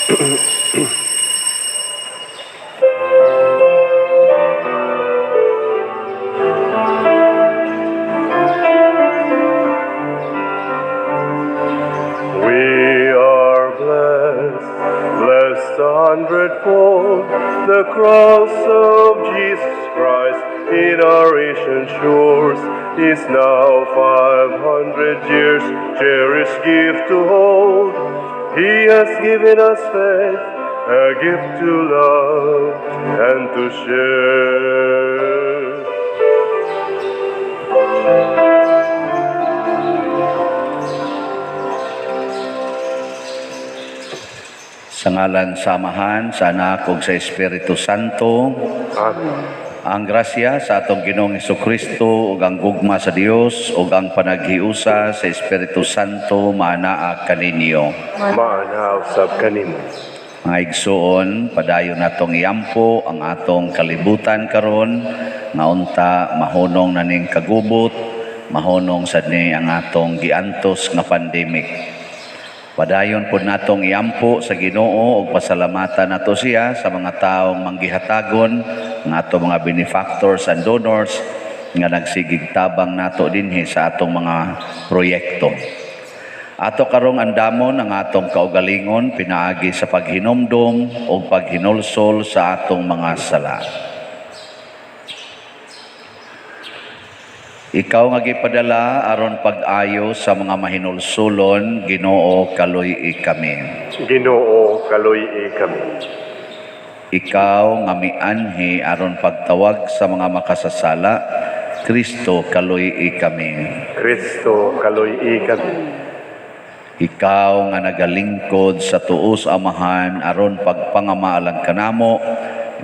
We are blessed, blessed a hundredfold. The cross of Jesus Christ in our ancient shores is now 500 years, cherished gift to hold. He has given us faith, a gift to love and to share. Sa ngalan sa Amahan, sa Anak ug sa Espiritu Santo. Amen. Ang grasya sa atong Ginoong Kristo ug ang gugma sa Dios ug ang panaghiusa sa Espiritu Santo maanaa kaninyo. Maanaa usab kanimo. Mga igsuon, padayon natong iampo ang atong kalibutan karon nga unta mahunong na ning kagubot, mahunong sad ni ang atong giantos nga pandemic. Padayon pod natong iampo sa Ginoo ug pasalamatan nato siya sa mga taong manggihatagon nga ato mga benefactors and donors nga nagsigig tabang nato dinhi sa atong mga proyekto. Ato karong andamon ang atong kaugalingon pinaagi sa paghinumdom ug paghinulsol sa atong mga sala. Ikaw nga gipadala aron pag-ayo sa mga mahinulsulon, Ginoo, kaluy-i kami. Ginoo, kaluy-i kami. Ikaw nga mianhi aron pagtawag sa mga makasasala, Kristo, kaluy-i kami. Kristo, kaluy-i kami. Ikaw nga nagalingkod sa tuos Amahan aron pagpangamaalang kanamo,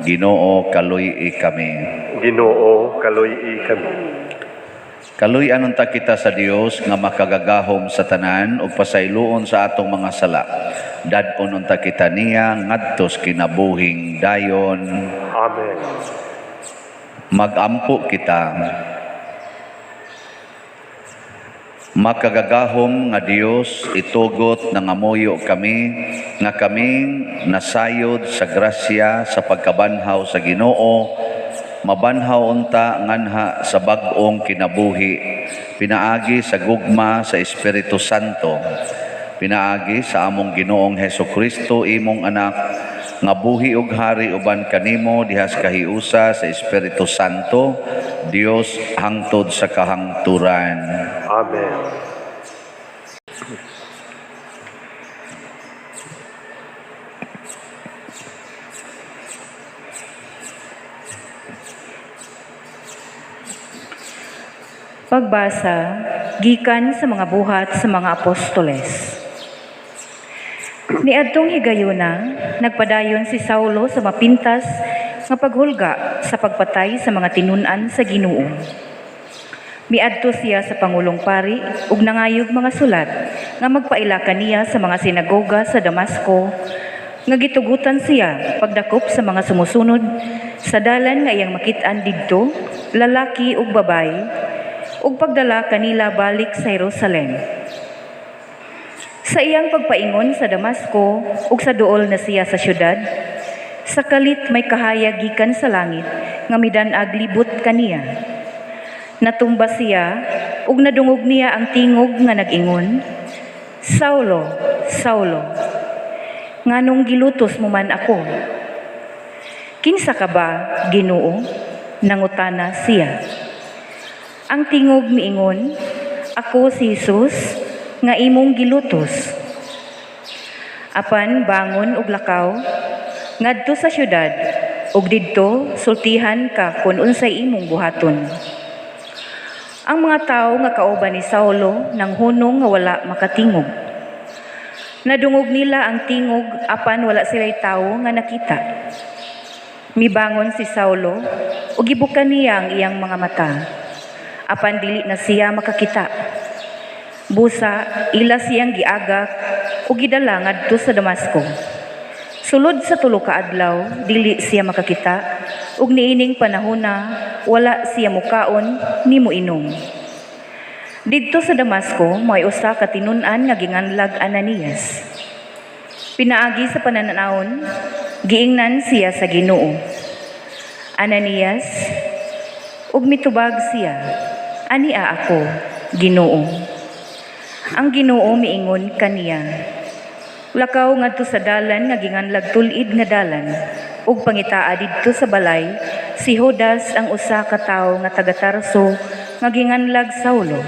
Ginoo, kaluy-i kami. Ginoo, kaluy-i kami. Kaluy-an unta kita sa Dios nga makagagahom sa tanan ug pasayloon sa atong mga sala. Dad-on unta kita niya ngadto sa kinabuhing dayon. Amen. Magampo kita. Makagagahom nga Dios, itugot nangamuyo kami nga kaming nasayod sa grasya sa pagkabanhaw sa Ginoo, mabanhaw unta nganha sa bag-ong kinabuhi pinaagi sa gugma sa Espiritu Santo, pinaagi sa among Ginoong Hesus Kristo, imong anak, nga buhi ug hari uban kanimo diha sa kahiusa sa Espiritu Santo, Dios, hangtod sa kahangturan. Amen. Pagbasa gikan sa mga Buhat sa mga Apostoles. Niadtong higayuna, nagpadayon si Saulo sa mapintas nga paghulga sa pagpatay sa mga tinun-an sa Ginoo. Miadto siya sa pangulong pari ug nangayog mga sulat nga magpaila kaniya sa mga sinagoga sa Damasco nga gitugutan siya pagdakop sa mga sumusunod sa Dalan nga iyang makit-an didto, lalaki ug babayi, ug pagdala kanila balik sa Jerusalem. Sa iyang pagpaingon sa Damasco ug sa duol na siya sa syudad, sa kalit may kahayag gikan sa langit nga midan-ag libot kaniya. Natumba siya ug nadungog niya ang tingog nga nag-ingon, "Saulo, Saulo, nganong gilutos mo man ako?" "Kinsa ka ba, Ginoo?" nangutana siya. Ang tingog miingon, "Ako si Jesus nga imong gilutos. Apan bangon ug lakaw ngadto sa syudad ug didto sultihan ka kon unsay imong buhaton." Ang mga tawo nga kauban ni Saulo nang hunong nga wala makatingog. Nadungog nila ang tingog apan wala sila'y tawo nga nakita. Mibangon si Saulo ug gibuka niya ang iyang mga mata. Apan dili na siya makakita. Busa ila siyang giagak ug gidala ngadto sa Damasco. Sulod sa 3 ka adlaw dili siya makakita ug niining panahona wala siya mukaon ni moinom. Didto sa Damasco may usa ka tinun-an nga ginganlag Ananias. Pinaagi sa pananawon, giingnan siya sa Ginoo, "Ananias." Ug mitubag siya, "Ania ako, Ginoo." Ang Ginoo miingon kaniya, "Lakaw ngadto sa dalan nga ginganlag Tul-id nga Dalan ug pangitaa didto sa balay si Judas, ang usa ka tawo nga taga Tarso nga ginganlag Saulo."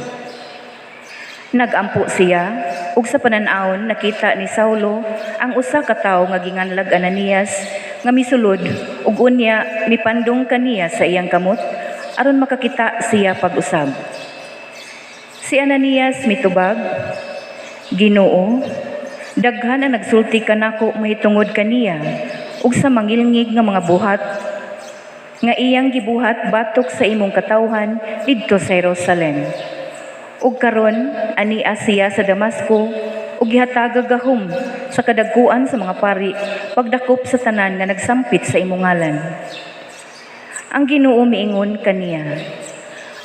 Nagampo siya ug sa panan-awon nakita ni Saulo ang usa ka tawo nga ginganlag Ananias nga misulod ug unya mipandong kaniya sa iyang kamot aron makakita siya pag-usab. Si Ananias mitubag, "Ginoo, daghan ang nagsulti kanako mahitungod kaniya ug sa mangilngig nga mga buhat nga iyang gibuhat batok sa imong katawhan didto sa Jerusalem. Ug karon ania siya sa Damasco ug gihatagag gahom sa kadagkuan sa mga pari pagdakop sa tanan nga nagsampit sa imong ngalan." Ang Ginoo miingon kaniya,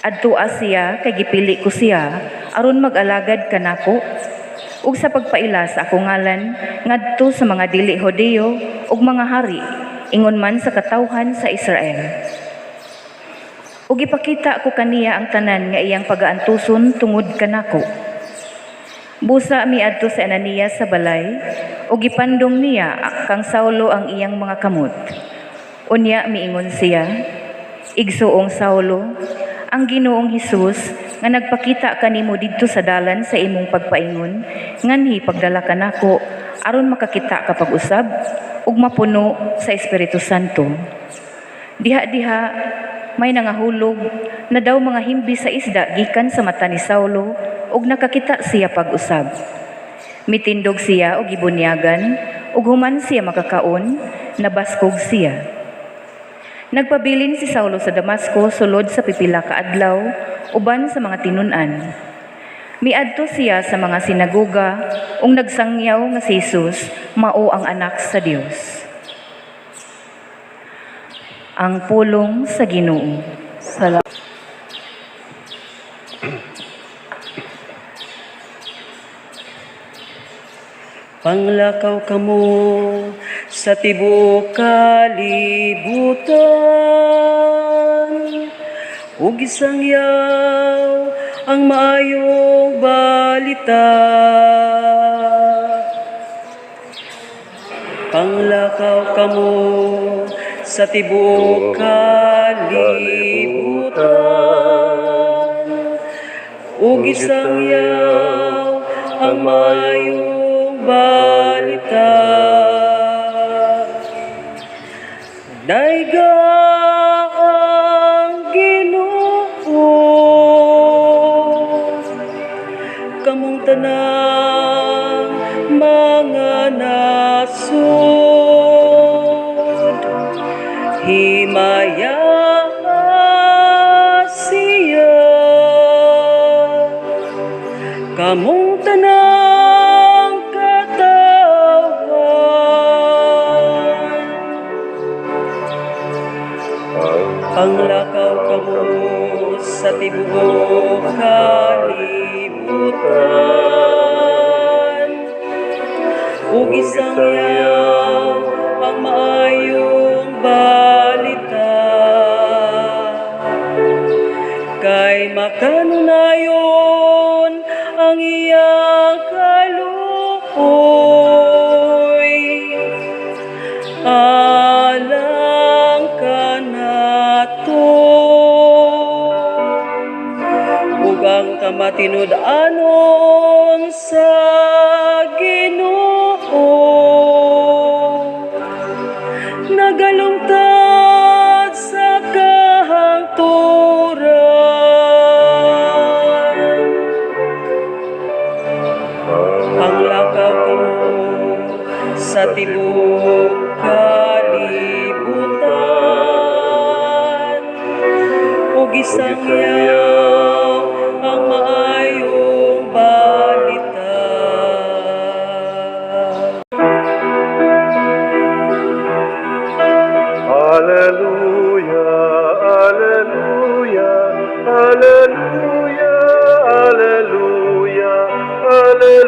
"Adtoa siya kay gipili ko siya aron mag-alagad kanako ug sa pagpaila sa akong ngalan ngadto sa mga dili Hudiyo ug mga hari, ingon man sa katawhan sa Israel. Ug ipakita ko kaniya ang tanan nga iyang pagaantuson tungod kanako." Busa miadto si Ananias sa balay ug gipandong niya kang Saulo ang iyang mga kamot. Unya miingon siya, "Igsuong Saulo, ang Ginoong Hesus nga nagpakita kanimo didto sa dalan sa imong pagpaingon, nganhi pagdala kanako aron makakita ka pag-usab ug mapuno sa Espiritu Santo." Diha-diha may nangahulog na daw mga himbi sa isda gikan sa mata ni Saulo ug nakakita siya pag-usab. Mitindog siya og gibunyagan ug human siya makakaon, nabaskog siya. Nagpabilin si Saulo sa Damasco sulod sa pipila ka adlaw uban sa mga tinun-an. Miadto siya sa mga sinagoga ug nagsangyaw nga si Jesus mao ang Anak sa Dios. Ang pulong sa Ginoo. Salamat. Panglakaw kamo sa tibuok kalibutan ug isangyaw ang maayong balita. Panglakaw kamo sa tibuok kalibutan ug isangyaw ang maayong balita. Dayga ang Ginoo, kamong tanang mga nasod, himaya siya, kamong tanang katawhan. Panglakaw kamo sa tibuok kalibutan ug isangyaw ang maayong balita, kay makanunayon ang iyang kaluoy alang kanato ug ang kamatinud-anon sa Ginoo nagalungtad sa kahangturan. Panglakaw kamo sa tibuok kalibutan ug isangyaw ang maayong balita. Alleluia, alleluia, alleluia, alleluia, alleluia.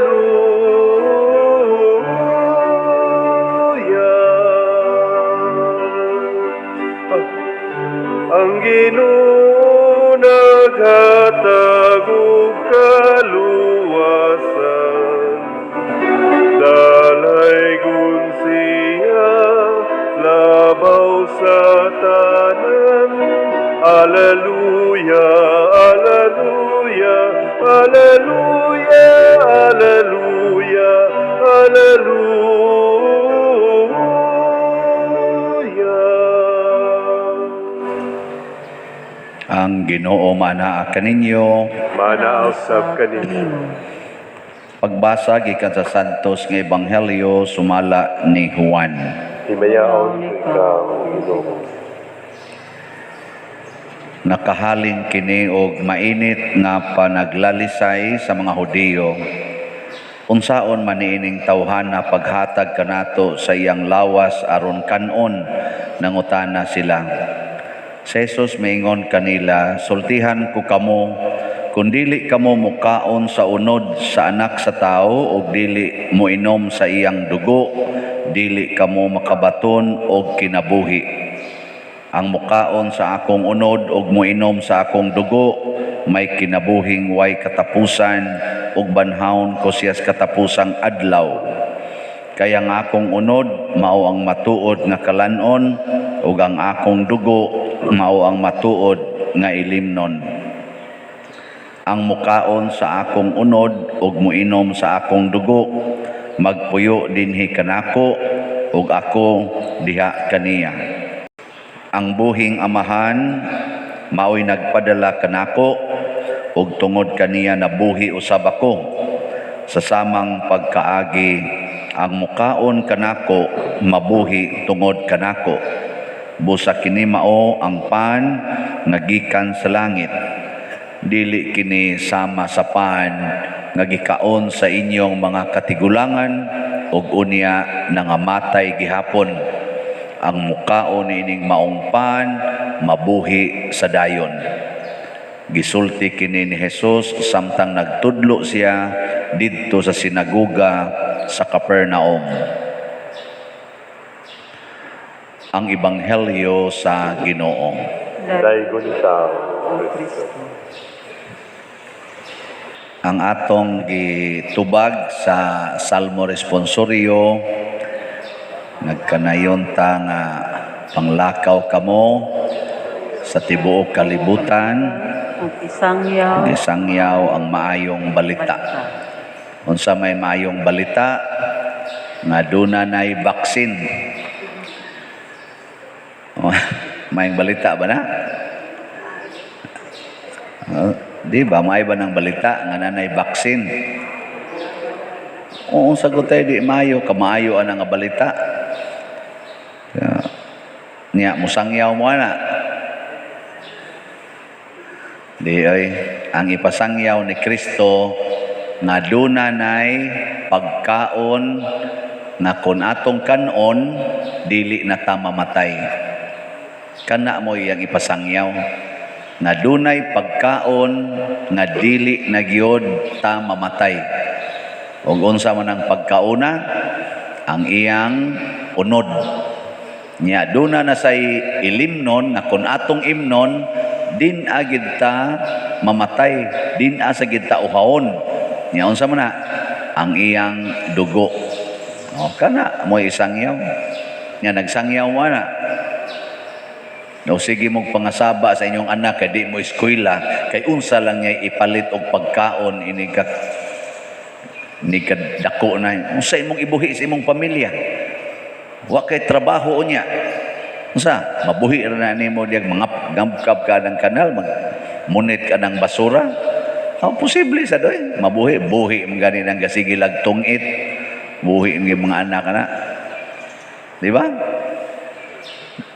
Ang Ginoo naghatag og kaluwasan. Dalaygon siya labaw sa tanan. Alleluia, Alleluia, Alleluia, Alleluia, Alleluia. Ang Ginoo manaa kaninyo. Manaa usab kaninyo. Pagbasa gikan sa Santos nga Ebanghelyo sumala ni Juan. Himayaon ikaw, Ginoo. Nakahalin kini og mainit nga panaglalisay sa mga Hudiyo. Unsaon man niining tawhana paghatag kanato sa iyang lawas aron kanon, nangutana sila. Si Jesus miingon kanila, "Sultihan ko kamo, kung dili kamo mukaon sa unod sa Anak sa Tao ug dili moinom sa iyang dugo, dili kamo makabaton og kinabuhi. Ang mukaon sa akong unod ug moinom sa akong dugo may kinabuhing way katapusan, ug banhawon ko siya sa katapusang adlaw. Kay ang akong unod mao ang matuod nga kalan-on, ug ang akong dugo mao ang matuod nga ilimnon. Ang mukaon sa akong unod ug moinom sa akong dugo magpuyo dinhi kanako ug ako diha kaniya. Ang buhing Amahan maoy nagpadala kanako, ug tungod kaniya nabuhi usab ako. Sa samang pagkaagi, ang mukaon kanako mabuhi tungod kanako. Busa kini mao ang pan nga gikan sa langit. Dili kini sama sa pan nga gikaon sa inyong mga katigulangan ug unya nangamatay gihapon. Ang mukaon niining maong pan mabuhi sa dayon." Gisulti kini ni Jesus samtang nagtudlo siya didto sa sinagoga sa Capernaum. Ang Ebanghelyo sa Ginoo. Daygon ikaw, Kristo. Ang atong gitubag sa Salmo Responsorio, nagkanayon ta nga panglakaw kamo sa tibuok kalibutan, ug isangyaw isangyaw ang maayong balita. Unsa may maayong balita? Nga duna nay vaccine. Oh, maayong balita ba na? Oh, di ba maayo ba ng balita nga nanay vaccine? Oo, sagot tayo di maayo, kamaayo ana nga balita. Niya, musangyaw mo ana. Di ay, ang ipasangyaw ni Kristo nga duna nay pagkaon nga kun atong kanon dili na ta mamatay. Kana mo iyang ipasangyaw nga dunay pagkaon nga dili na gyud ta mamatay. Ug unsa man ang pagkauna? Ang iyang unod. Nya duna na say ilimnon nga kun atong imnon din agid ta mamatay, din asa gid ta uhawon. Nya unsa man na? Ang iyang dugo. O kana mo isangyaw. Nya nagsangyaw mo na. No, sige mong pangasaba sa inyong anak kay di mo eskwela, kay unsa lang niya ipalit og pagkaon ini ka ni dako na. Unsa imong ibuhi sa imong pamilya? Wa kay trabaho unya. Unsa mabuhi ra na nimo diag mga gabkab ka ng kanal, magmunit ka ng basura? Oh, posible sa doy mabuhi, buhi man gani nang gasige lag tungit, buhi ng mga anak na, di ba?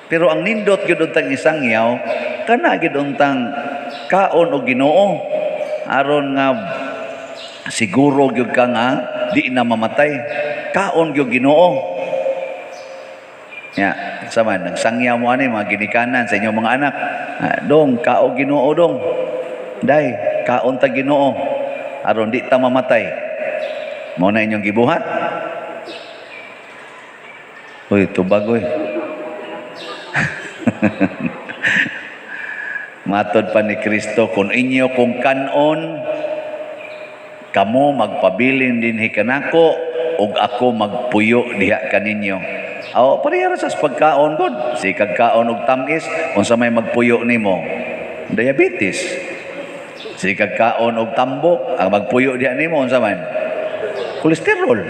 Pero ang nindot gyud untang isangyaw kana gyud untang kaon og Ginoo aron nga siguro gyud ka nga di na mamatay. Kaon gyud Ginoo. Ya, sama nagsangyaw mo ani mga ginikanan sa inyong mga anak. Dong kao Ginoo dong. Day, kaon ta Ginoo aron di ta mamatay. Mao na inyong gibuhat. Uy, tubag oy. Matod pa ni Kristo, kung inyo kong kanon, kamo magpabilin dinhi kanako ug ako magpuyo diha kaninyo. Aw, pareha ra sa pagkaon gud. Sikag kaon og tamis, unsa may magpuyo nimo? Diabetes. Sikag kaon og tambok, ang magpuyo diha nimo unsa man? Kolesterol.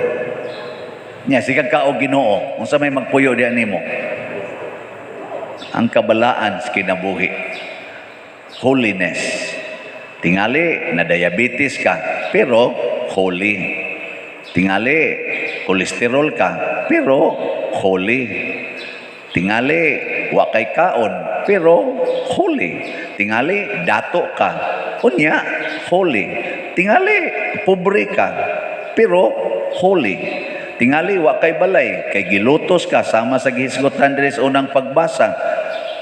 Nya sikag kaon Ginoo, unsa may magpuyo diha nimo? Ang kabalaan sa kinabuhi. Holiness. Tingali na diabetes ka, pero holy. Tingali kolesterol ka, pero holy. Tingali wa kay kaon, pero holy. Tingali dato ka, unya holy. Tingali pobre ka, pero holy. Tingali wa kay balay, kay gilutos ka sama sa gihisgutan diri sa unang pagbasa.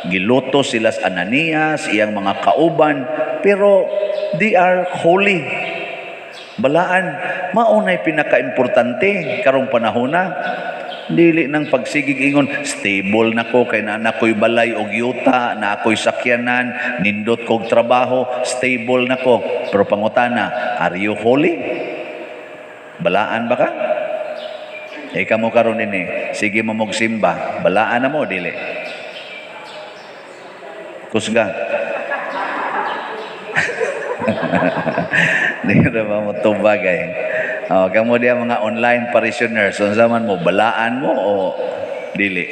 Gilutos sila sa Ananias, iyang mga kauban, pero they are holy. Balaan, maunay pinakaimportante karong panahona. Dili nang pagsigig ingon, stable na ko kay naa na ko'y balay og yuta, na ako'y sakyanan, nindot kog trabaho, stable na ko. Pero pangutana, are you holy? Balaan ba ka? Eh kamo karon ini, sige mo simba, balaan na mo dili? Kusga. Di na ba mo tubag ay? Oh, kamo diya mga online parishioners, unsa man mo, balaan mo o dili?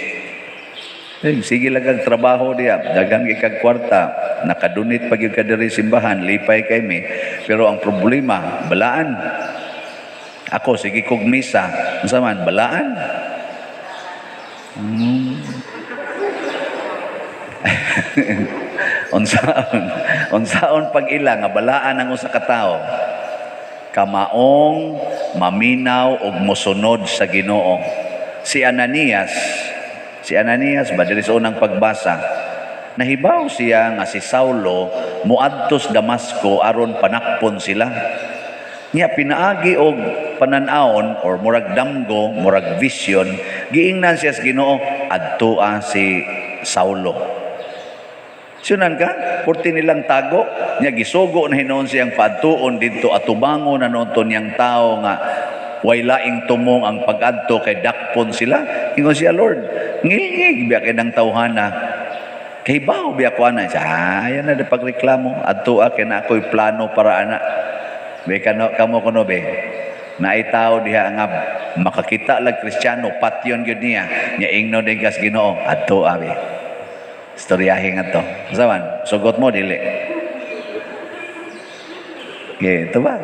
Eh, sige lang kag trabaho diya, daghan kay kag kwarta, nakadunit pag gyud ka diri simbahan, lipay kay mi. Pero ang problema, balaan. Ako sige kog misa, unsa man, balaan? Unsaon unsaon pag-ila nga balaan ang usa ka tawo? Kamaong maminaw og mosunod sa Ginoo. Si Ananias ba diri sa unang pagbasa, nahibaw siya nga si Saulo moadto sa Damasco aron panakpon sila. Nya pinaagi og panan-awon or murag damgo, murag vision, giingnan siya sa Ginoo, adtoa si Saulo. Sunan ka, purti nilang tago, nya gisugo na hinuon siyang paadtuon didto atubangon na noon to niyang tao nga way laing tumong ang pag-adto kay dakpon sila. Ingon siya, Lord, ngilngig biya kay nang tawhana. Kay bawo biya ko ana. Siya, ayan na pagreklamo. Adtoa kay na ako'y plano para ana. Be kano kamo kuno be. Naay tao diha nga makakita lag Kristiyano, patyon gyud niya. Nya ingno din kas Ginoo, adtoa be. Istoryahe nga to. Saman, sugot mo dili. Okay, ito ba?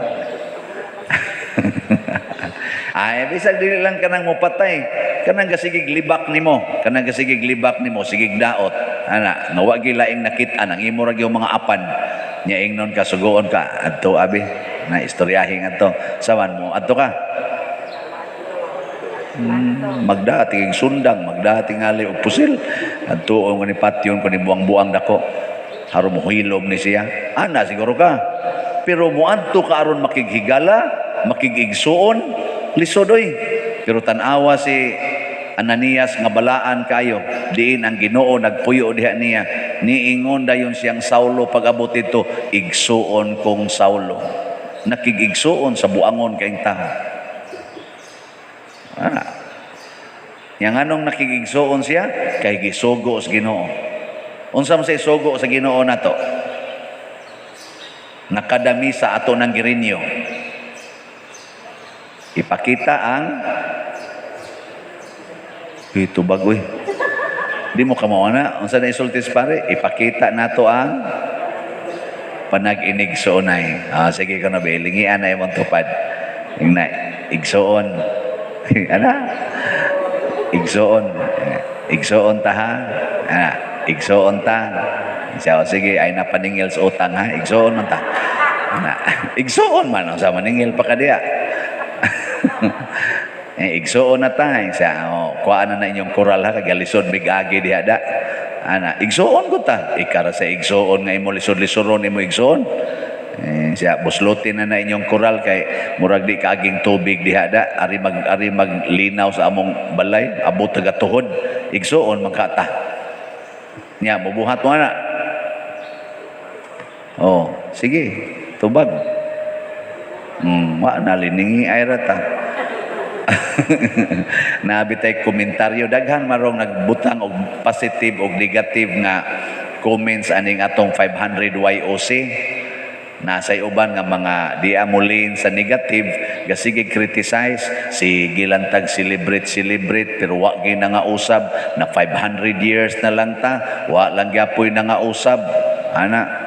Ay, bisag dili lang kanang mopatay. Kanang gasigig libak nimo, kanang gasigig libak nimo, sigig daot. Ana, nga wa gilaing nakit-an ang imo ra gyud mga apan. Nya ingnon ka sugoon ka adto abi. Na istoryahe nga to. Saman mo adto ka. Magda tingig sundang, magda tingali og pusil. Adto nga ni patyon ko ni buang-buang dako. Haron mohilom ni siya. Ana siguro ka. Pero moadto ka aron makighigala, makigigsuon, lisod oy. Pero tan-awa si Ananias nga balaan kayo, diin ang Ginoo nagpuyo diha niya. Niingon dayon siyang Saulo pag-abot dito, igsuon kong Saulo. Nakigigsuon sa buangon kayong tao. Ah. Yang anong nakigigsuon siya? Kay gisugo sa Ginoo. Unsa man say sugo sa Ginoo nato? Nakadami sa ato ng girinyo. Ipakita ang ito bagoy. Di mo kamawa. Unsa na isultis pare? Ipakita nato ang panag-inigsuonay. Ah, sige ko na be, lingian na imong tupad. Ingna, igsuon. Ana? Igsuon. Igsuon ta ha? Ana, igsuon ta. Siya, oh, sige, ay napaningil sa utang ha. Igsuon man ta. Ana, igsuon man. Sa maningil pa ka diya. Eh, igsuon na ta. Siya, oh, kuhaan na na inyong koral ha. Kagalisod bigagi diha da. Ana, igsuon ko ta. Ikara sa igsuon nga imo lisod-lisoron imo igsuon. Eh, siya, buslotin na na inyong koral kay murag di kaaging tubig diha da. Ari maglinaw sa among balay, abot taga tuhod. Igsuon man ka ta. Nya, mubuhat mo na. Oh, sige, tubag. Wa na liningi ay rata. Nabi tay komentaryo, daghan marong nagbutang og positive og negative nga comments aning atong 500 YOC. Nasay uban nga mga di amulin sa negative, gasige criticize si gilantag celebrate celebrate pero wa gyud na nga usab na 500 years na lang ta, wa lang gyapoy na nga usab ana.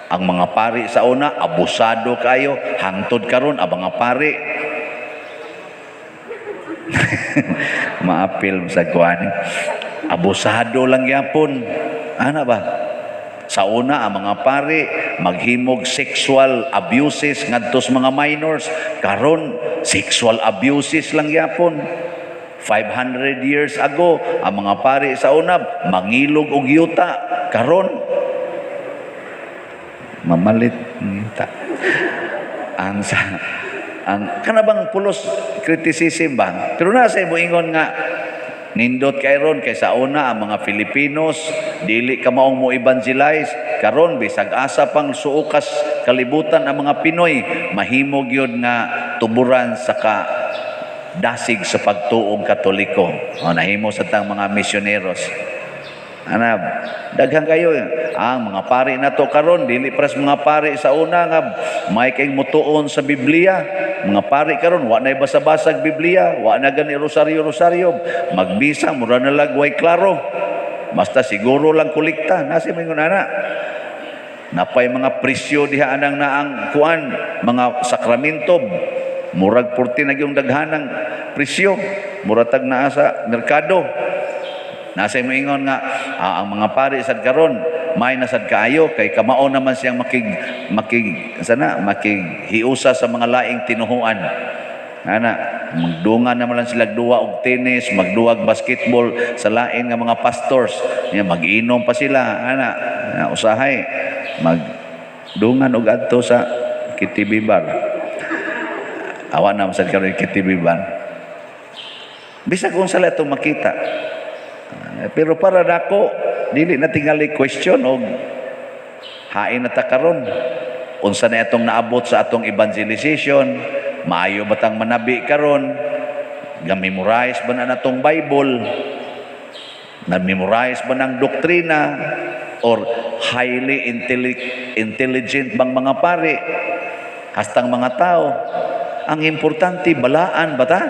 Ang mga pari sa una abusado kayo, hangtod karon ang mga pari. Maapil sa kuan, abusado lang gyapon ana ba. Sa una ang mga pari maghimog sexual abuses ngadto sa mga minors, karon sexual abuses lang gyapon. 500 years ago ang mga pari sa una mangilog og yuta, karon mamalit yuta. Ang sa ang kana bang pulos criticism ba? Pero nasa moingon nga nindot kay ron kay sa una ang mga Filipinos dili ka maong mo evangelize, karon bisag asa pang suokas kalibutan ang mga Pinoy mahimo gyud nga tuburan sa ka dasig sa pagtuong Katoliko. O, nahimo sa tang mga misyoneros. Ana, daghan kayo ang mga pari nato karon dili pras mga pari sa una nga may kay mutuon sa Biblia. Mga pari karon wa nay basa-basag Biblia, wa na gani rosaryo-rosaryo, magbisa mura na lag way klaro. Basta siguro lang kolekta, nasi moingon ana. Napay mga presyo diha anang naang kuan, mga sakramento, murag purti na gyung daghanang presyo, muratag naa sa merkado. Nasa moingon nga ang mga pari sad karon may nasad kaayo kay kamao naman siyang makig makig sana makighiusa sa mga laing tinuhuan. Ana, magdungan naman lang sila duwa og tennis, magduwag basketball sa lain nga mga pastors. Nya mag-inom pa sila, ana, usahay magdungan og adto sa KTV bar. Awa na sad karon KTV bar. Bisag unsa lang itong makita. Pero para nako dili na tingali question og hain na ta karon. Unsa na itong naabot sa atong evangelization? Maayo ba tang manabi karon? Ga-memorize ba na natong Bible? Na-memorize ba ng doktrina? Or highly intelligent bang mga pari? Hastang mga tao. Ang importante, balaan ba ta?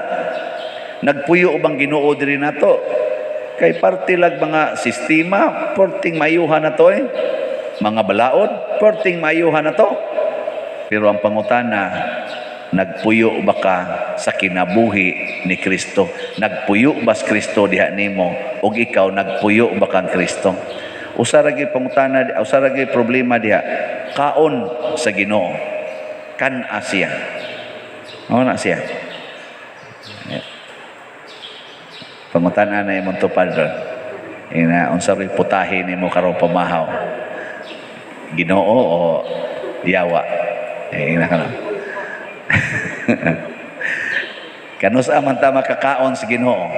Nagpuyo bang Ginoo diri nato? Kay parte lag mga sistema, porting mayuhan na to eh. Mga balaod, porting mayuhan na to. Pero ang pangutana, nagpuyo ba ka sa kinabuhi ni Kristo? Nagpuyo ba si Kristo diha nimo? Og ikaw, nagpuyo ba kang Kristo? Usa ra gyud pangutana, usa ra gyud problema diha. Kaon sa Ginoo. Kan-a siya. Mao na siya. Pangutana na imong tupad ron. Ina, unsa rin putahe nimo karong pamahaw? Ginoo o yawa? Eh, ina ka na. Kanus man ta makakaon sa Ginoo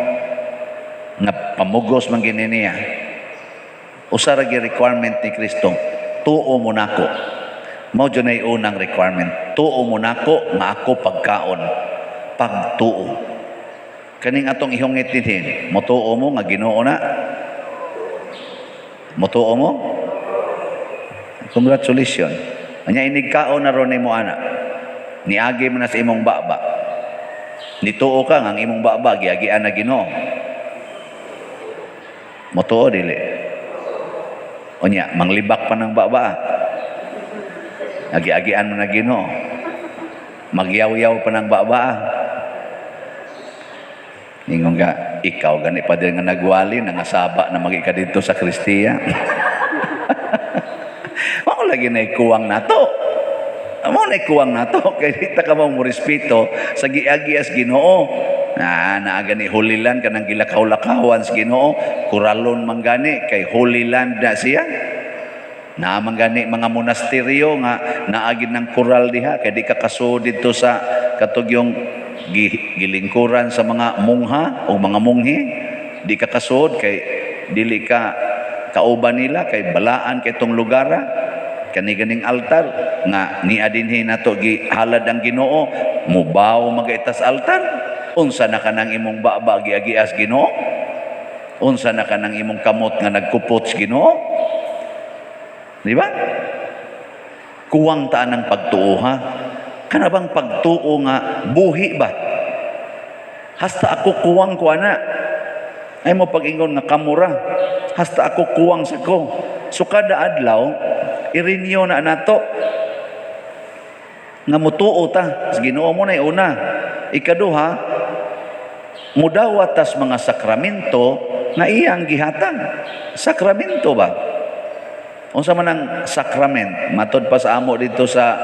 nga pamugos man gini niya. Usa ra gyud requirement ni Kristo, tuo mo nako. Mao jud nay unang requirement, tuo mo nako nga ako pagkaon, pagtuo. Kaning atong ihungit dinhin, motuo mo nga Ginoo na? Motuo mo? Congratulations. Anya inig kaon na ron nimo ana. Niagi man na sa imong baba. Nituo ka nga ang imong baba giagian na Ginoo. Motuo dili. Unya manglibak pa ng baba. Agi-agian mo na Ginoo. Magyaw-yaw pa ng baba. Ingon ka, ikaw gani pa din nga nagwali, nangasaba na magi ka dito sa Kristiya. Mao lagi na ikuwang nato. Mao na ikuwang nato. Kay di ta ka mo respeto sa giagi as Ginoo. Na naa gani hulilan kanang gilakaw-lakawan sa Ginoo, kuralon man gani kay hulilan na siya. Naa man gani mga monasteryo nga naagid ng kural diha kay di ka kasuod didto sa katugyong gilingkuran sa mga mungha o mga munghi, di ka kasuod kay dili ka kauban nila kay balaan kay tong lugara. Kani ganing altar nga niya dinhi nato gihalad ang Ginoo, mubaw magaitas altar. Unsa na kanang imong baba giagias Ginoo? Unsa na kanang imong kamot nga nagkupot sa Ginoo? Di ba? Kuwang taan ang pagtuo, ha? Kana bang pagtuo nga buhi ba? Hasta ako kuwang ko ana. Ay mo pag-ingon nga kamura. Hasta ako kuwang sa ko. So kada adlaw, i-renew na nato nga mutuo ta sa Ginoo mo na una. Ikaduha, mudawat tas mga sakramento nga iyang gihatag. Sakramento ba? Unsa man ang sacrament? Matod pa sa amo dito sa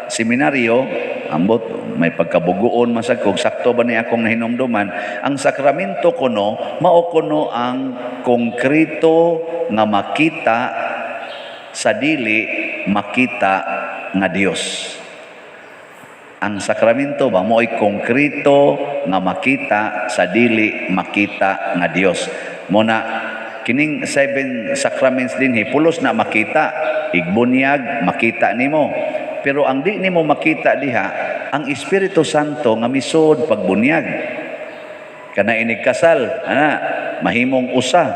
seminaryo, ambot may pagkabuguon man sad kung sakto ba ni akong nahinumduman, ang sakramento kuno mao kuno ang konkreto nga makita sa dili makita nga Dios. Ang sakramento ba mo'y konkreto nga makita sa dili makita nga Dios. Muna kining seven sacraments dinhi pulos na makita, igbunyag makita nimo. Pero ang di nimo makita diha ang Espiritu Santo nga misod pagbunyag. Kana inig kasal, ana mahimong usa.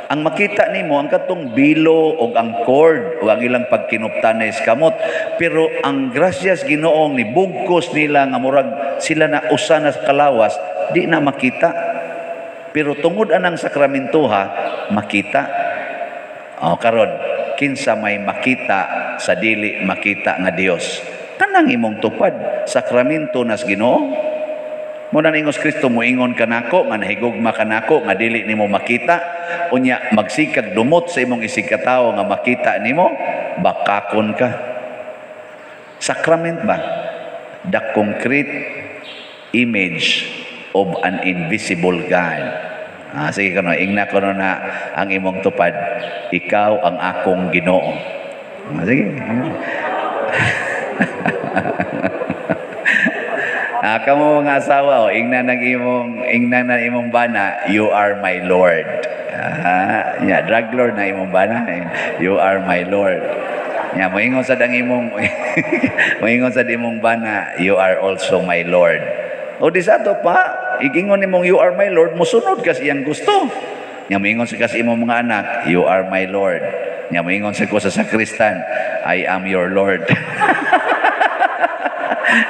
Ang makita nimo ang katong bilo og ang cord o ang ilang pagkinuptanay sa kamot, pero ang grasyas Ginoong ni bugkos nila nga murag sila na usa na sa kalawas, di na makita. Pero tungod anang sakramentoha makita. O karon, kinsa may makita sa dili makita nga Dios? Kanang imong tupad, sakramento nas Ginoo. Mo na ningos Kristo, moingon kanako nga nahigugma kanako nga dili nimo makita, unya magsikag dumot sa imong isigkatawo nga makita nimo, bakakon ka. Sacrament ba? The concrete image of an invisible God. Ah, sige kano, ingna ko na ang imong tupad, ikaw ang akong Ginoo. Ah, sige. Ah, kamo mga asawa, oh, ingna na imong bana, you are my Lord. Ah, yeah, drug lord na imong bana, you are my Lord. Yeah, moingon sad ang imong moingon sad imong bana, you are also my Lord. O di sa ato pa, igingon nimong you are my Lord, mosunod ka sa iyang gusto. Nya moingon sa kasi imong mga anak, you are my Lord. Nya moingon sa ko sa sakristan, I am your Lord.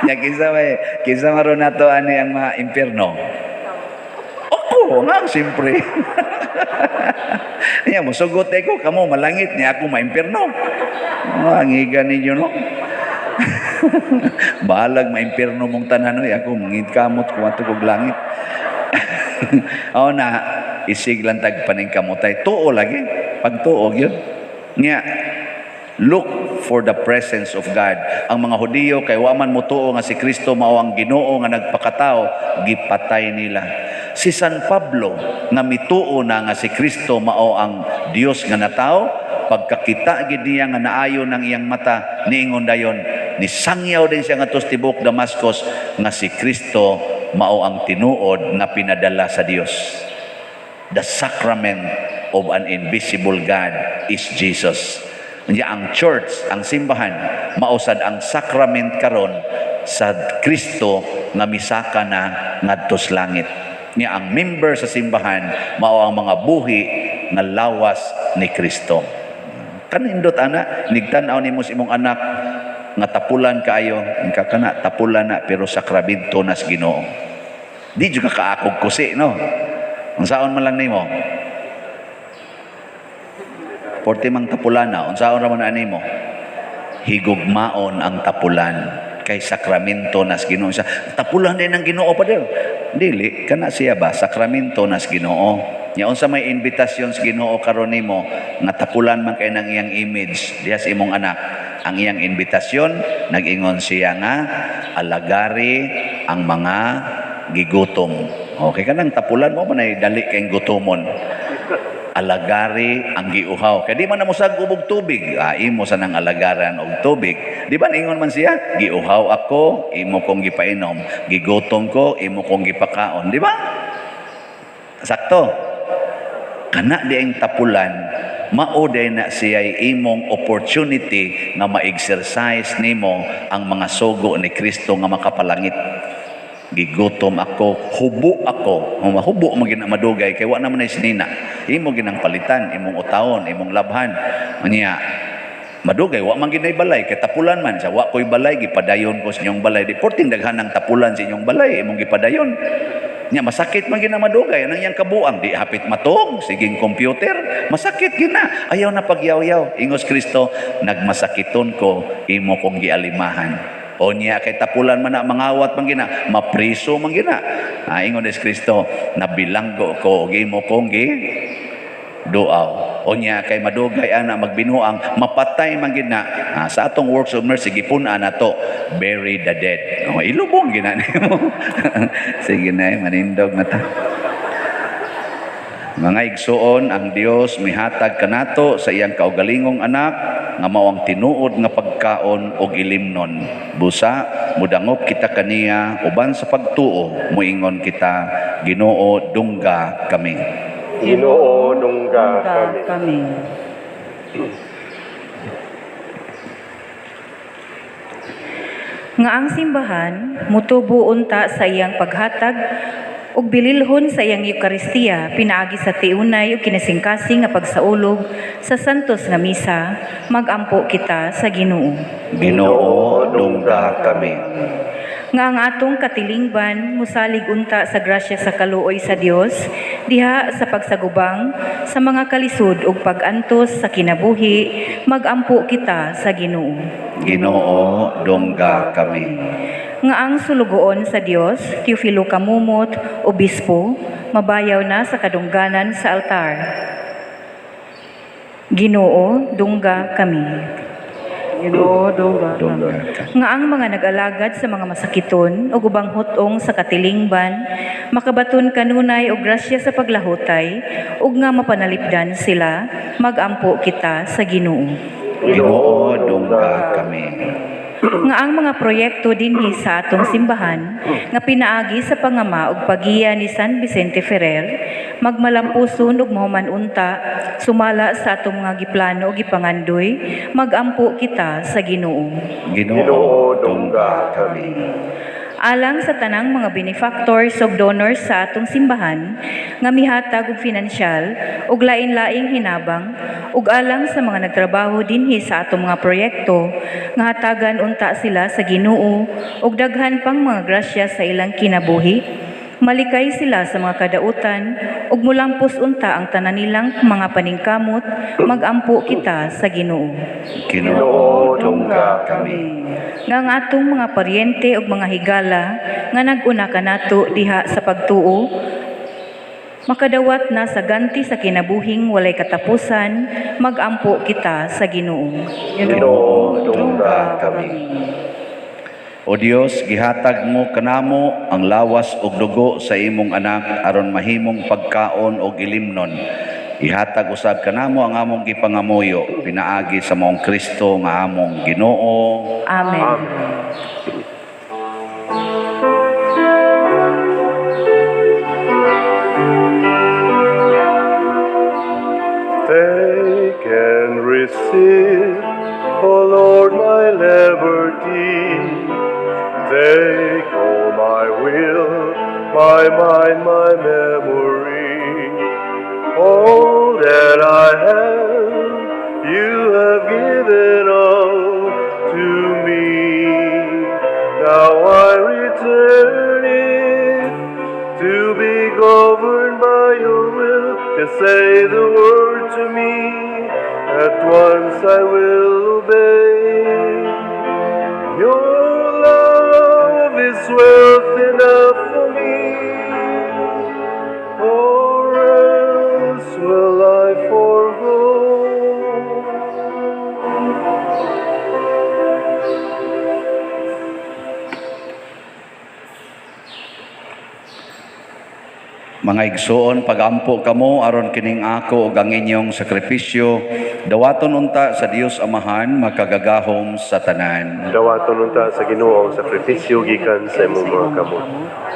Nya kinsa maron nato ani ang mga impierno? Ako nga siyempre. Nya mosugot ko kamo malangit niya ako maimpierno. Oh, ang higa ninyo no. Bahalag maimpierno mong tanan oy, ako mangitkamot ko ato kog langit. Aw na isig lang tag paningkamotay. Tuo lagi, pagtuo gyud. Nya look for the presence of God. Ang mga Hudiyo kay wa man motuo nga si Kristo mao ang Ginoo nga nagpakatao, gipatay nila. Si San Pablo nga mituo na nga si Kristo mao ang Dios nga natawo, pagkakita gid niya nga naayo ng iyang mata, niingon dayon, nisangyaw din siya ngadto sa tibuok Damascus nga si Kristo mao ang tinuod nga pinadala sa Dios. The sacrament of an invisible God is Jesus. Unya ang church, ang simbahan, mausad ang sacrament karon sa Kristo nga misaka na ngadto sa langit. Nya ang member sa simbahan mao ang mga buhi nga lawas ni Kristo. Kanindot ana, nigtan-aw nimo sa imong anak nga tapulan kaayo, ingka kana tapulan na pero sakramento nas Ginoo. Di jud ka kaakog kusi, no? Unsaon man lang nimo? Porte mang tapulan na, unsaon ra man animo? Higugmaon ang tapulan kay sakramento nas Ginoo. Sa tapulan din ang Ginoo pa dir. Dili kana siya ba sakramento nas Ginoo. Nya unsa may imbitasyon sa Ginoo karon nimo nga tapulan man kay nang iyang image diha sa imong anak. Ang iyang imbitasyon nag-ingon siya nga alagari ang mga gigutom. Okay kanang tapulan mo man ay dali kay gutomon. Alagari ang giuhaw. Kay di man na mosag og tubig, ah, imo sa nang alagaran og tubig. Di ba ningon man siya, giuhaw ako, imo kong gipainom, gigutom ko, imo kong gipakaon, di ba? Sakto. Kana di ang tapulan Mao day na siya imong opportunity nga ma-exercise nimo ang mga sugo ni Kristo nga makapalangit. Gigutom ako, hubo ako. Mahubo mo gina madugay kay wa naman ay sinina. Imo ginang palitan, imong utawon, imong labhan. Unya madugay wa man ginay balay kay tapulan man sa wa koy balay, gipadayon ko sa inyong balay. Di porting daghan ng tapulan sa inyong balay, imong gipadayon. Nya masakit man gina madugay anang iyang kabuang, di hapit matog, siging computer, masakit gina. Ayaw na pagyaw-yaw. Ingos Kristo, nagmasakiton ko, imo kong gialimahan. O niya kay tapulan man na, mangawat man gina, mapriso man gina. Ingon ni Kristo, nabilanggo ko og imo kong gi duaw. O niya kay madugay ana magbinuang, mapatay man gina. Sa atong works of mercy gipun-an nato, bury the dead. O, ilubong gina nimo. Sige na, manindog na ta. Mga igsuon, ang Dios mihatag kanato sa iyang kaugalingong anak nga mao ang tinuod nga pagkaon og ilimnon. Busa mudangop kita kaniya uban sa pagtuo, muingon kita, Ginoo, dungga kami. Ginoo, dungga kami. Kami. Nga ang simbahan mutubo unta sa iyang paghatag ug bililhon sa iyang Eukaristiya pinaagi sa tiunay ug kinasingkasing nga pagsaulog sa santos nga misa, magampo kita sa Ginoo. Ginoo, dungga kami. Nga ang atong katilingban musalig unta sa grasya sa kaluoy sa Dios diha sa pagsagubang sa mga kalisod ug pag-antos sa kinabuhi, magampo kita sa Ginoo. Ginoo, dungga kami. Nga ang sulugoon sa Dios, Teofilo Camomot, Obispo, mabayaw na sa kadungganan sa altar. Ginoo, dungga kami. Ginoo, dungga kami. Dungga kami. Nga ang mga nag-alagad sa mga masakiton o ubang hutong sa katilingban, makabaton kanunay og grasya sa paglahutay, ug nga mapanalipdan sila, magampo kita sa Ginoo. Ginoo, dungga kami. Nga ang mga proyekto dinhi sa atong simbahan nga pinaagi sa pangama ug pagiya ni San Vicente Ferrer magmalampuson ug mahuman unta sumala sa atong mga giplano ug gipangandoy, magampo kita sa Ginoo. Ginoo, dungga kami. Alang sa tanang mga benefactors ug donors sa atong simbahan nga mihatag og finansyal ug lain-laing hinabang, ug alang sa mga nagtrabaho dinhi sa atong mga proyekto nga hatagan unta sila sa Ginoo ug daghan pang mga grasya sa ilang kinabuhi, malikay sila sa mga kadautan ug mulampos unta ang tanan nilang mga paningkamot, magampo kita sa Ginoo. Ginoo, dungga kami. Nga ang atong mga paryente ug mga higala nga nag-una kanato diha sa pagtuo, makadawat na sa ganti sa kinabuhing walay katapusan, magampo kita sa Ginoo. Ginoo, dungga kami. O Dios, gihatag mo kanamo ang lawas ug dugo sa imong anak aron mahimong pagkaon og ilimnon. Ihatag usab kanamo ang among gipangamuyo pinaagi sa maong Kristo nga among Ginoo. Amen. Amen. Take and receive, O Lord, my liberty. Take all my will, my mind, my memory. All that I have, you have given all to me. Now I return it to be governed by your will. Just say the word to me, at once I will obey. Your love is wealth enough for me, or else will I forgo. Mga igsoon, pagampo kamo aron kining ako ug ang inyong sakripisyo dawaton unta sa Dios Amahan makagagahom sa tanan. Dawaton unta sa Ginoo ang sakripisyo gikan sa imong mga kamot,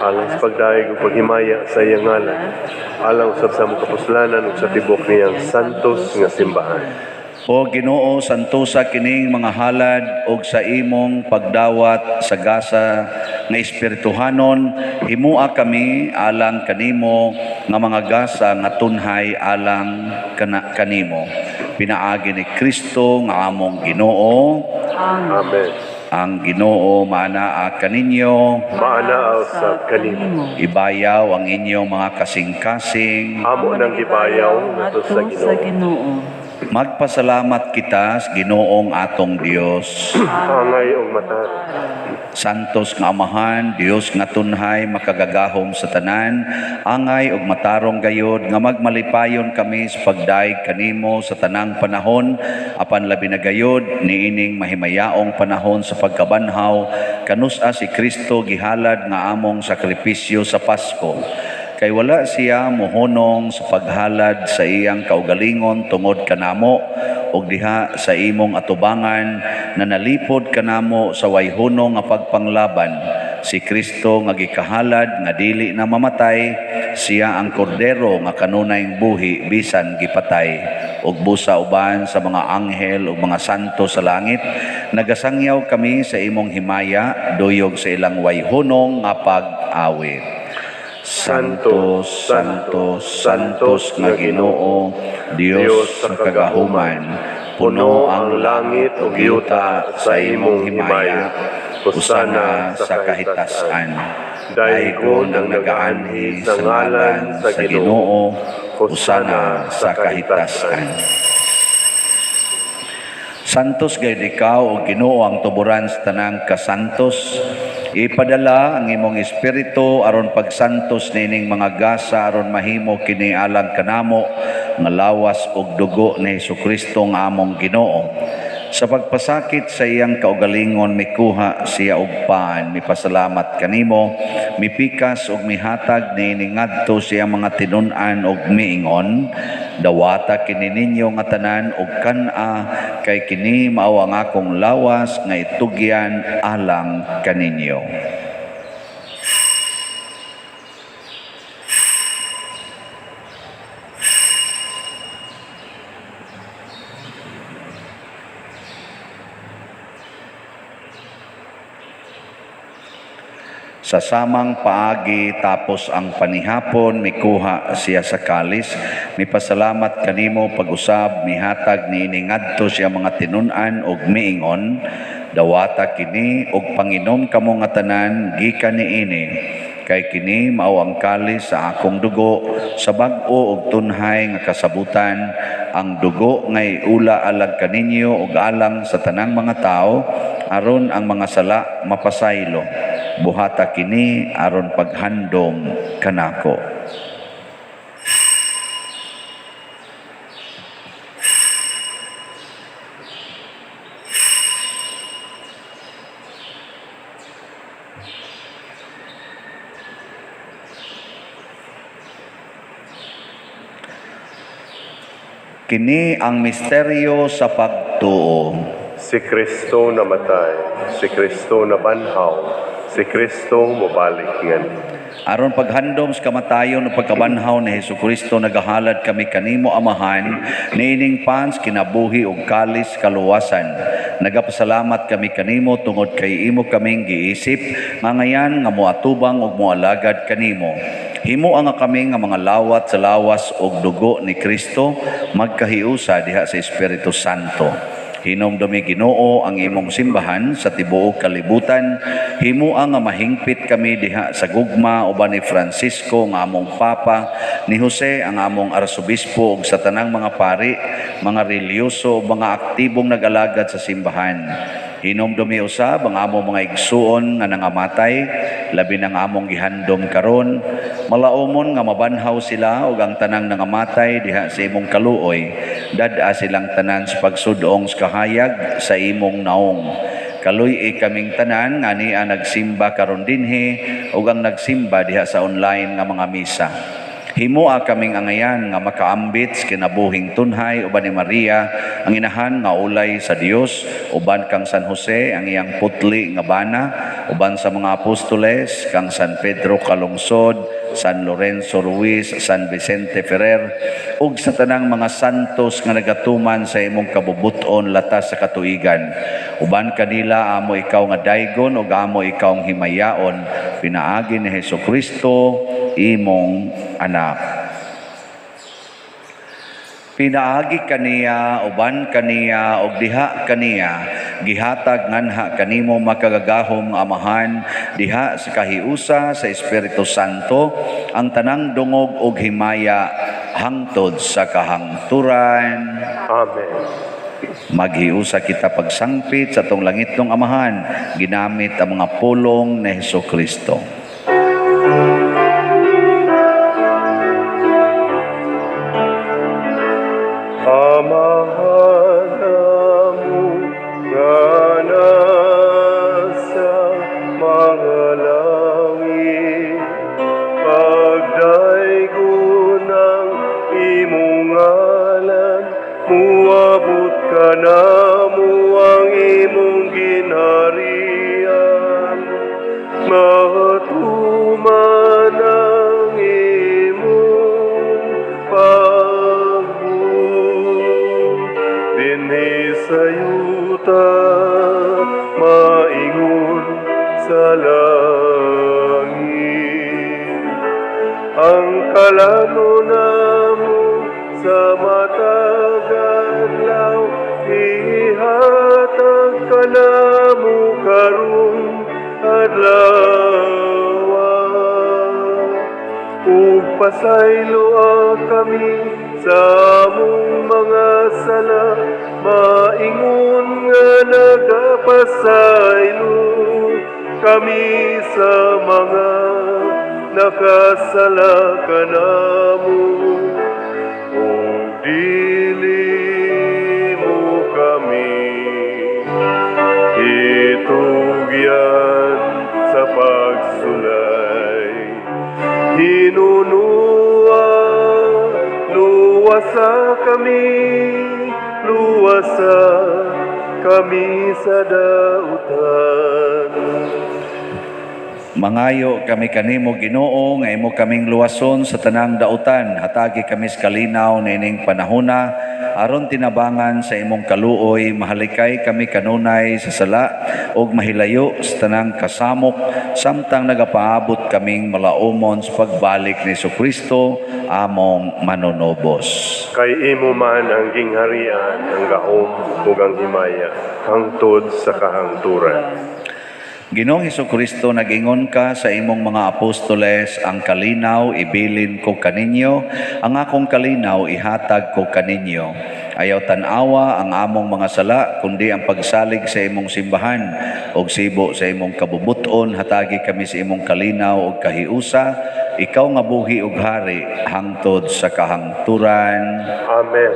alang sa pagdayeg ug paghimaya sa iyang ngalan, alang usab sa among kapuslanan ug sa tibok niyang santos nga simbahan. O Ginoo, santosa kining mga halad ug sa imong pagdawat sa gasa nga espirituhanon, himua kami alang kanimo nga mga gasa nga tunhay alang kanimo. Pinaagi ni Kristo nga among Ginoo. Amen. Ang Ginoo maanaa kaninyo, Maanaa usab kanimo. Ibayaw ang inyong mga kasing-kasing. Amo nang gibayaw ngadto sa Ginoo. Magpasalamat kita sa Ginoong atong Dios. Angay og matarong. Santos nga Amahan, Dios nga tunhay makagagahom sa tanan, angay og matarong gayod nga magmalipayon kami sa pagdayeg kanimo sa tanang panahon, apan labi na gayod niining mahimayaong panahon sa pagkabanhaw, kanus-a si Kristo gihalad nga among sakripisyo sa Pasko. Kay wala siya mohunong sa paghalad sa iyang kaugalingon tungod kanamo ug diha sa imong atubangan na nalipod kanamo sa wayhunong nga pagpanglaban. Si Kristo nga gikahalad nga dili na mamatay, siya ang kordero nga kanunayng buhi bisan gipatay. Ug busa uban sa mga anghel ug mga santo sa langit, nagasangyaw kami sa imong himaya duyog sa ilang wayhunong nga pag-awit. Santo, Santo, Santos nga Ginoo, Dios sa kagahuman, puno ang langit ug yuta sa imong himaya, hosana sa kahitasan. Daygon ang nagaanhi sa ngalan sa Ginoo, hosana sa kahitasan. Santos gayud ikaw o Ginoo ang tuburan sa tanang kasantos. Ipadala ang imong espiritu aron pagsantos nining mga gasa aron mahimo kini alang kanamo nga lawas ug dugo ni Hesukristo nga among Ginoo. Sa pagpasakit sa iyang kaugalingon mikuha siya og pan, mipasalamat kanimo, mipikas ug mihatag niini ngadto sa iyang mga tinun-an ug miingon, dawata kini ninyo nga tanan ug kan-a kay kini mao ang akong lawas nga itugyan alang kaninyo. Sa samang paagi tapos ang panihapon, mikuha siya sa kalis, mipasalamat kanimo pag-usab, mihatag niini ngadto siya mga tinun-an ug miingon, dawata kini ug panginom kamo nga tanan gikan niini, kay kini mao ang kalis sa akong dugo sa bag-o ug tunhay nga kasabutan, ang dugo nga iula alang kaninyo ug alang sa tanang mga tawo aron ang mga sala mapasaylo. Buhata kini aron paghandom kanako. Kini ang misteryo sa pagtuo. Si Kristo namatay, si Kristo nabanhaw, si Kristo mobalik ngani. Aron paghandom sa kamatayon o pagkabanhaw ni Hesukristo, nagahalad kami kanimo Amahan niining pans kinabuhi ug kalis kaluwasan. Nagapasalamat kami kanimo tungod kay imo kaming giisip nga ngayan nga moatubang ug moalagad kanimo. Himo ang kami nga mga lawat sa lawas ug dugo ni Kristo magkahiusa diha sa Espiritu Santo. Hinumdumi Ginoo ang imong simbahan sa tibuok kalibutan. Himua nga mahingpit kami diha sa gugma uban ni Francisco nga among Papa, ni Jose ang among Arsobispo ug sa tanang mga pari, mga relihiyoso ug mga aktibong nag-alagad sa simbahan. Hinumdumi usab ang among mga igsuon nga nangamatay, labi ng among gihandom karon, malaumon nga mabanhaw sila ug ang tanang nangamatay diha sa imong kaluoy, dad-a silang tanan sa pagsudong sa kahayag sa imong naong. Kaluy-i kaming tanan nga nia nagsimba karon dinhi ug ang nagsimba diha sa online nga mga misa. Himoa kaming angayan nga makaambit sa kinabuhing tunhay uban ni Maria ang inahan nga ulay sa Dios, uban kang San Jose ang iyang putli nga bana, uban sa mga apostoles kang San Pedro Calungsod, San Lorenzo Ruiz, San Vicente Ferrer, ug sa tanang mga santos nga nagatuman sa imong kabubuton latas sa katuigan. Uban kanila amo ikaw nga daygon ug amo ikaw ang himayaon, pinaagi ni Hesukristo imong anak. Pinaagi kaniya, uban kaniya, ug diha kaniya, gihatag nganha kanimo makagagahom nga Amahan, diha sa kahiusa sa Espiritu Santo, ang tanang dungog ug himaya hangtod sa kahangturan. Amen. Maghiusa kita pagsangpit sa atong langitnong Amahan, ginamit ang mga pulong ni Hesukristo. Amahan amo nga nasa mga langit, pagdaygon ang imong ngalan, muabot kanamo ang imong ginharian, matuman ang imong pagbuot dinhi sa yuta, maingon sa langit. Ang kalano namo sa matag adlaw, ihatag kanamo karong adlaw. Ug pasayloa kami sa among mga sala, maingon nga nagapasaylo kami sa mga nakasala kanamo. Ug dili mo kami itugyan sa pagsulay, hinunua, luwasa kami, luwasa kami sa dautan. Mangayo kami kanimo Ginoo nga imo kaming luwason sa tanang dautan, hatagi kami sa kalinaw niining panahona aron tinabangan sa imong kaluoy, mahalikay kami kanunay sa sala ug mahilayo sa tanang kasamok samtang nagapaabot kaming malaumon sa pagbalik ni Hesukristo among manunubos. Kay imo man ang gingharian, ang gahom ug ang himaya hangtod sa kahangturan. Ginoong Hesukristo, nag-ingon ka sa imong mga apostoles, ang kalinaw ibilin ko kaninyo, ang akong kalinaw ihatag ko kaninyo. Ayaw tan-awa ang among mga sala, kundi ang pagsalig sa imong simbahan og sibo sa imong kabubuton, hatagi kami sa imong kalinaw og kahiusa, ikaw nga buhi og hari hangtod sa kahangturan. Amen.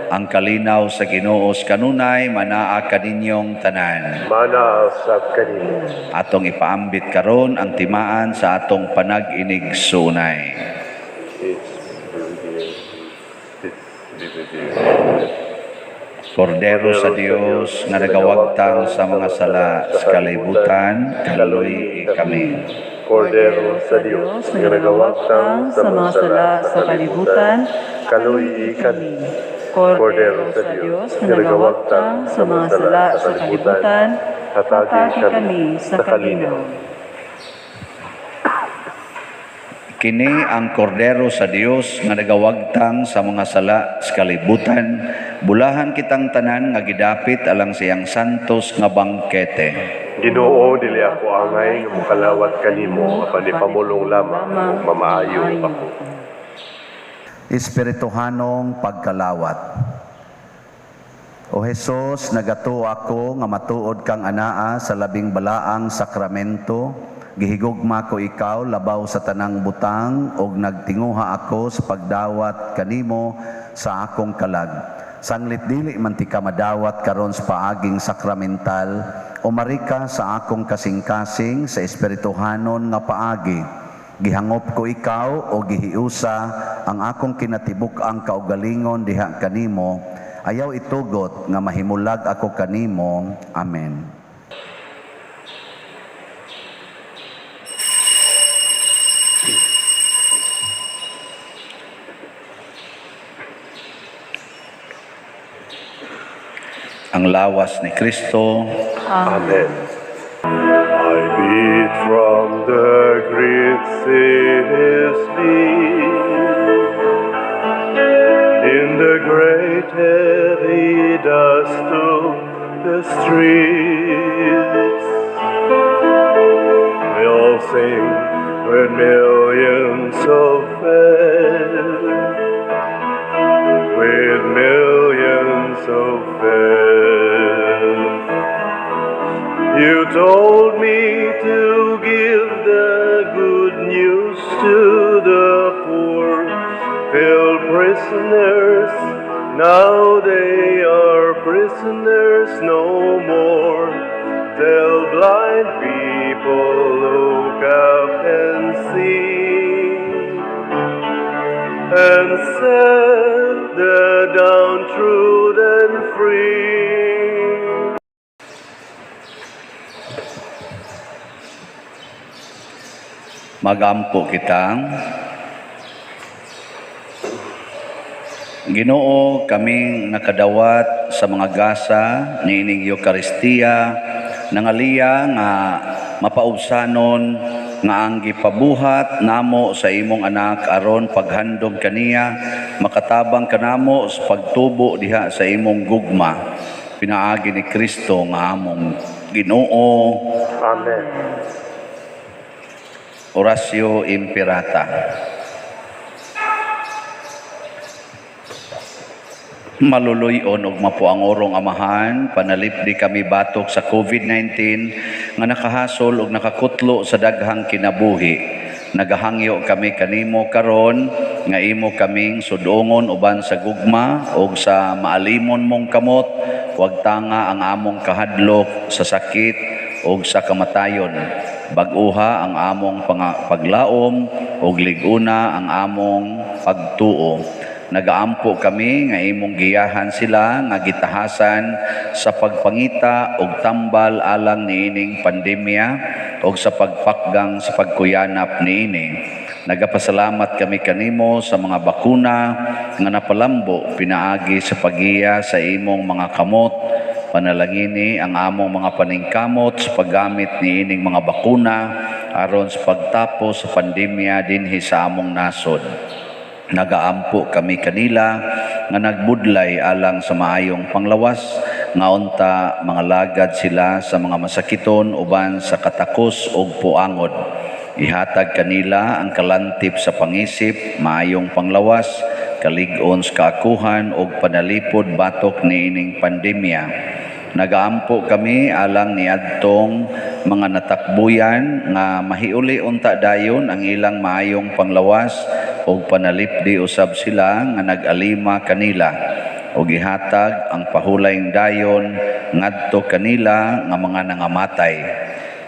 Ang kalinaw sa Ginoo kanunay manaa kaninyong tanan. Manaa sab kanimo. Atong ipaambit karon ang timaan sa atong panag-inig-sunay. Kordero sa Dios nga nagawagtang sa mga sala sa kalibutan, kaluy kami. Kordero sa Dios nga nagawagtang sa mga sala sa kalibutan, kaluy kami. Kordero sa Dios nga nagawagtang sa mga sala sa kalibutan, hatagi kami sa kalinaw. Kini ang kordero sa Dios nga nagawagtang sa mga sala sa kalibutan, bulahan kitang tanan nga gidapit alang siyang santos nga bangkete. Ginoo, dili ako angay nga mokalawat kanimo, apan ipamulong lamang ug mamaayo ako. Espirituhanong pagkalawat. O Hesus, nagatuo ako nga matuod kang anaa sa labing balaang sakramento. Gihigugma ko ikaw labaw sa tanang butang ug nagtinguha ako sa pagdawat kanimo sa akong kalag. Sanglit dili man ti ka madawat karon sa paaging sakramental, umari ka sa akong kasing-kasing sa espirituhanon nga paagi. Gihangop ko ikaw o gihiusa ang akong kinatibuk-ang kaugalingon diha kanimo. Ayaw itugot nga mahimulag ako kanimo. Amen. Ang lawas ni Kristo. Amen. I beat from the great city's beat, in the great heavy dust of the streets. We'll sing with millions of faith, with millions of faith. You told me to give the good news to the poor, tell prisoners, now they are prisoners no more. Tell blind people, look up and see, and set the downtrodden free. Magampo kita. Ginoo, kaming nakadawat sa mga gasa niining Eukaristiya, nangaliya nga mapaubsanon nga ang gipabuhat namo sa imong anak aron paghandom kaniya, makatabang kanamo sa pagtubo diha sa imong gugma. Pinaagi ni Kristo nga among Ginoo. Amen. Oratio Imperata. Maluluy-on og mapuangorong Amahan, panalipdi kami batok sa COVID-19 nga nakahasol og nakakutlo sa daghang kinabuhi. Nagahangyo kami kanimo karon nga imo kaming sudongon uban sa gugma og sa maalimon mong kamot, wag tanga ang among kahadlok sa sakit og sa kamatayon. Bag-uha ang among paglaom og lig-una ang among pagtuo. Nagaampo kami nga imong giyahan sila nga gitahasan sa pagpangita og tambal alang niining pandemya og sa pagpakgang sa pagkuyanap niini. Nagapasalamat kami kanimo sa mga bakuna nga napalambo pinaagi sa pagiya sa imong mga kamot. Panalangini ang among mga paningkamot sa paggamit niining mga bakuna aron sa pagtapos sa pandemya dinhi sa among nasod. Nagaampo kami kanila nga nagbudlay alang sa maayong panglawas, nga unta mga lagad sila sa mga masakiton uban sa katakos ug puangod. Ihatag kanila ang kalantip sa pangisip, maayong panglawas, kalig-on sa kaakuhan ug panalipod batok niining pandemya. Nagaampo kami alang niadtong mga natakbuyan nga mahiuli unta dayon ang ilang maayong panglawas ug panalipdi usab sila nga nag-alima kanila ug ihatag ang pahulayng dayon ngadto kanila nga mga nangamatay.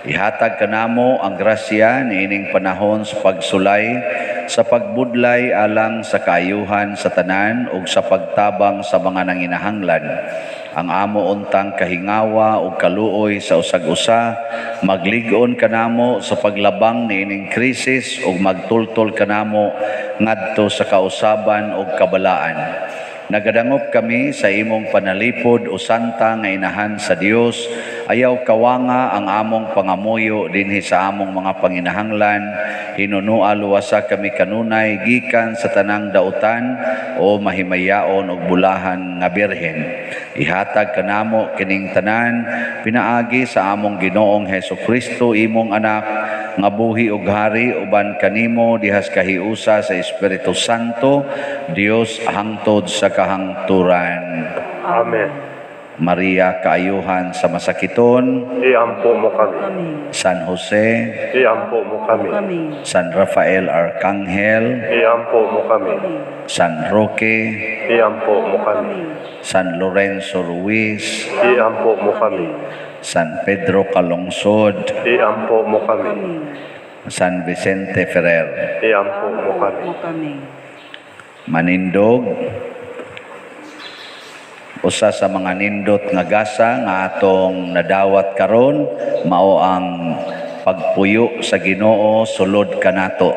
Ihatag kanamo ang grasya niining panahon sa pagsulay, sa pagbudlay alang sa kaayuhan sa tanan ug sa pagtabang sa mga nanginahanglan. Ang amo untang kahingawa ug kaluoy sa usag-usa, maglig-on kanamo sa paglabang niining krisis ug magtultol kanamo ngadto sa kausaban ug kabalaan. Nagadangop kami sa imong panalipod o santa nga inahan sa Dios. Ayaw kawanga ang among pangamuyo dinhi sa among mga panginahanglan. Hinunua luwasa kami kanunay gikan sa tanang dautan o mahimayaon og bulahan nga birhen. Ihatag kanamo kining tanan pinaagi sa among Ginoong Hesus Kristo, imong anak, nga buhi og hari uban kanimo dihas kahiusa sa Espiritu Santo, Dios hangtod sa kahangturan. Amen. Maria, kaayuhan sa masakiton, Iampo mo kami. San Jose, Iampo mo kami. San Rafael Arcangel, Iampo mo kami. San Roque, Iampo mo kami. San Lorenzo Ruiz, Iampo mo kami. San Pedro Calungsod, Iampo mo kami. San Vicente Ferrer. Iampo mo kami. Mo kami. Manindog, usa sa mga nindot nga gasa nga atong nadawat karon mao ang pagpuyo sa Ginoo sulod kanato.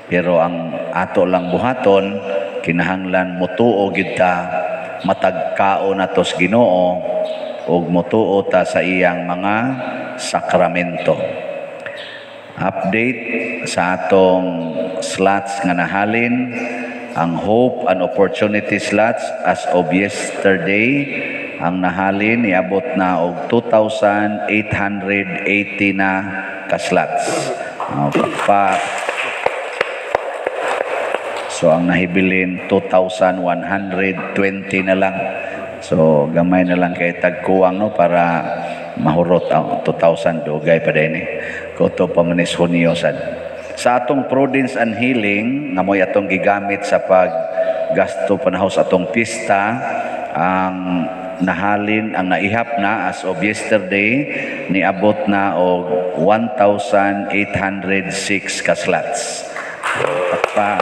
Pero ang ato lang buhaton, kinahanglan mutuo gyud ta, matagkao nato sa Ginoo ug mutuo ta sa iyang mga sakramento. Update sa atong slots nga nahalin: ang Hope and Opportunity slots, as of yesterday, ang nahalin niabot na og 2,880 na ka slots. Oh, pa. So ang nahibilin 2,120 na lang. So gamay na lang kay tagkuwang, no, para mahurot ang 2,000. Dugay pa din eh. Kutob pa man is Hunyo sad. Sa atong Prudence and Healing nga mo'y atong gigamit sa pag gasto panahon sa atong pista, ang nahalin, ang naihap na as of yesterday, niabot na og 1,806 ka slots. Pa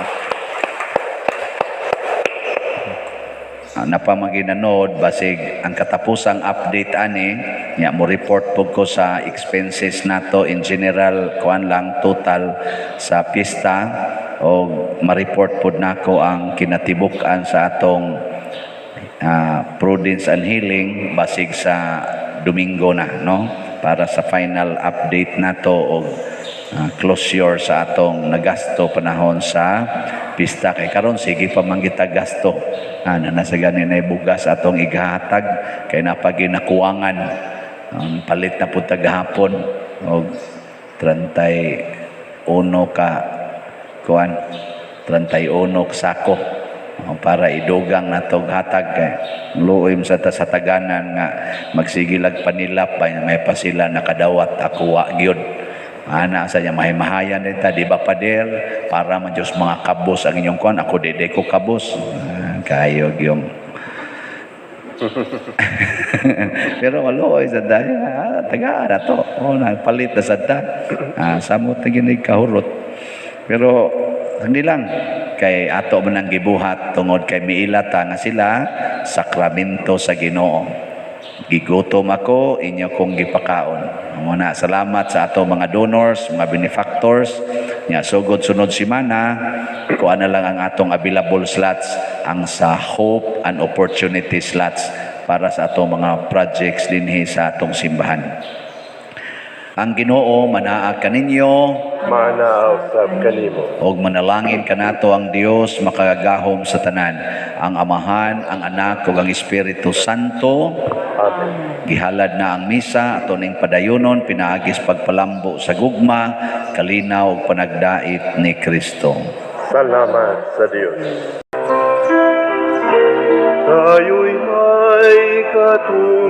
napamaginanod basig ang katapusang update ani nya, mo report po ko sa expenses nato in general, kuan lang, total sa pista, o ma-report pod nako ang kinatibuk-an sa atong Prudence and Healing basig sa Domingo na, no, para sa final update nato og closure sa atong nagasto panahon sa pista, kay karon sige pa man kita gasto ana na sa gani na bugas atong igahatag kay napaginakuwangan. Ang palit na pud gahapon og 31 ka kuan, 31 ka sako para idugang nato hatag, kay luoy sa ta sa taganan nga magsigilag panilap pa, may pa sila nakadawat, ako wa gyud ana sa niya. Mahimahayan din ta, di ba, pader, para man Diyos mga kabos ang inyong kuan. Ako dede ko kabos. Kayo yung pero maluoy sa dahil taga na to, oh, na palit na sa ta, samot na ginig kahurot, pero hindi lang kay ato man ang gibuhat tungod kay miila ta nga sila sakramento sa Ginoo. Gigutom ako, inyo kong gipakaon. Muna, salamat sa ato mga donors, mga benefactors. Nya sugod sunod semana, kuan na lang ang atong available slots, ang sa Hope and Opportunity slots para sa atong mga projects dinhi sa atong simbahan. Ang Ginoo manaa kaninyo. Manaa usab kanimo. Og manalangin kanato ang Dios makagagahom sa tanan, ang Amahan, ang Anak ug ang Espiritu Santo. Amen. Gihalad na ang misa, ato ning padayonon pinaagis pagpalambo sa gugma, kalinaw ug panagdait ni Kristo. Salamat sa Dios. Tayo'y may katuruan.